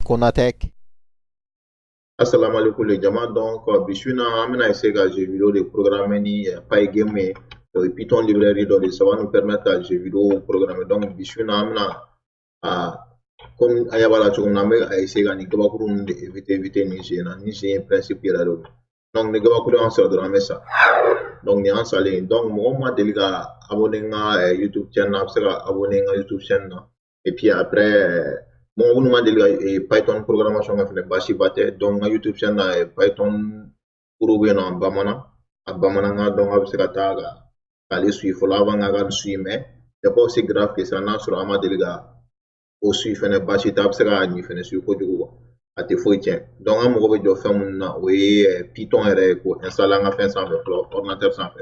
Konatec. Assalamu alaikum les jama. Donc bi su in na, an bɛna essayer ka jeu vidéo de programmer ni Pygame ye. O ye Python librairie dɔ de, ça va nous permettre ka jeu vidéo programmer. Donc bi su in na, an bɛna a comme an ɲɛ b'a la cogo min na, an bɛ a essayer ka nin gabakuru ninnu de éviter nin jeu in na. Nin jeu in principe yɛrɛ de don. Donc ni gabakuru y'an sɔrɔ dɔrɔn, an bɛ sa. Donc nin y'an salen. Donc mɔgɔ min ma deli ka abonné n ka YouTube chaîne na, a bɛ se ka abonné n ka YouTube chaîne na. Et puis après, mɔgɔ minnu ma deli ka Python programmation kɛ fɛnɛ, baasiba tɛ. Donc n ka YouTube chaîne na, Python cours bɛ yen nɔ a bamanankan. Donc a bɛ se ka taa ka k'ale suit fɔlɔ avant k'a ka suit, mais c'est pas aussi grave que ça. N'a sɔrɔ an ma deli ka o suit fɛnɛ, baasi tɛ, a bɛ se ka nin fɛnɛ suit kojugu quoi, a tɛ foyi tiɲɛ. Donc an mago bɛ jɔ fɛn minnu na, o ye Python yɛrɛ ye, k'o installer an ka fɛn sanfɛ fɔlɔ, ordinateur sanfɛ.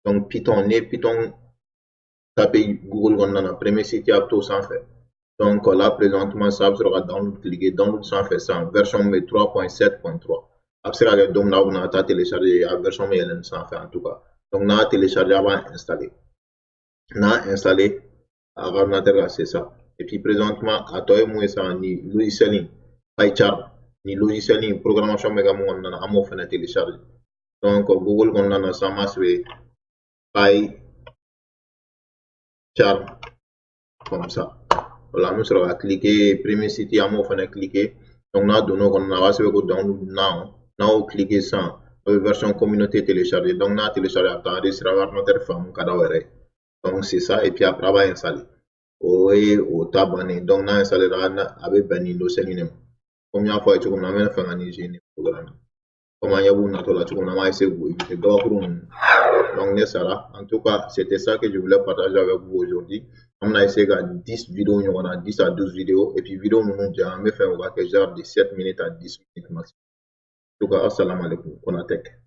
Donc Python, n'i ye Python taper Google kɔnɔna na, premier site, a bɛ t'o sanfɛ. Donc là, présentement, ça bɛ sɔrɔ ka download cliquer. Download sanfɛ sisan, version min bɛ 3.7.3, a bɛ se ka kɛ don min na aw bɛna taa télécharger, a version bɛ yɛlɛn nin sanfɛ en tout cas. Donc n'a y'a télécharger, a b'a installer. N'a installé a ka ordinateur kan, c'est ça. Et puis présentement, a tɔ ye mun ye sisan? Nin logiciel in, PyCharm, nin logiciel in, programmation bɛ kɛ mun kɔnɔna na, an b'o fɛnɛ télécharger. Donc Google kɔnɔna na sisan, an b'a sɛbɛn PyCharm comme ça. Voilà, an bɛ sɔrɔ ka cliquer premier site, an b'o fɛnɛ cliquer. Donc n'a donn'o kɔnɔna na, a b'a sɛbɛn ko download now. N'a y'o cliquer sisan, a bɛ version communauté télécharger. Donc n'a télécharger, a bɛ taa enregistrer a ka ordinateur fan mun ka d'aw yɛrɛ ye. Donc c'est ça. Et puis après, a b'a installer. O ye o ta bannen. Donc n'a installé la, a bɛ bɛn nin logiciel in de ma. Komi n y'a fɔ a ye cogo min na, an bɛ fɛ ka nin jeu in programmer. Comme an ɲɛ b'u natɔ la cogo min na, an b'a essayer k'u éviter gabakuru ninnu. Donc ne sara. En tout cas, c'était ça que je voulais partager avec vous aujourd'hui. An bɛna essayer ka 10 vidéos ɲɔgɔn na, 10 à 12 vidéos. Et puis vidéo ninnu janya, an bɛ fɛ o ka kɛ genre de 7 minutes à 10 minutes maximum. En tout cas, assalamu alaikum, Konatec.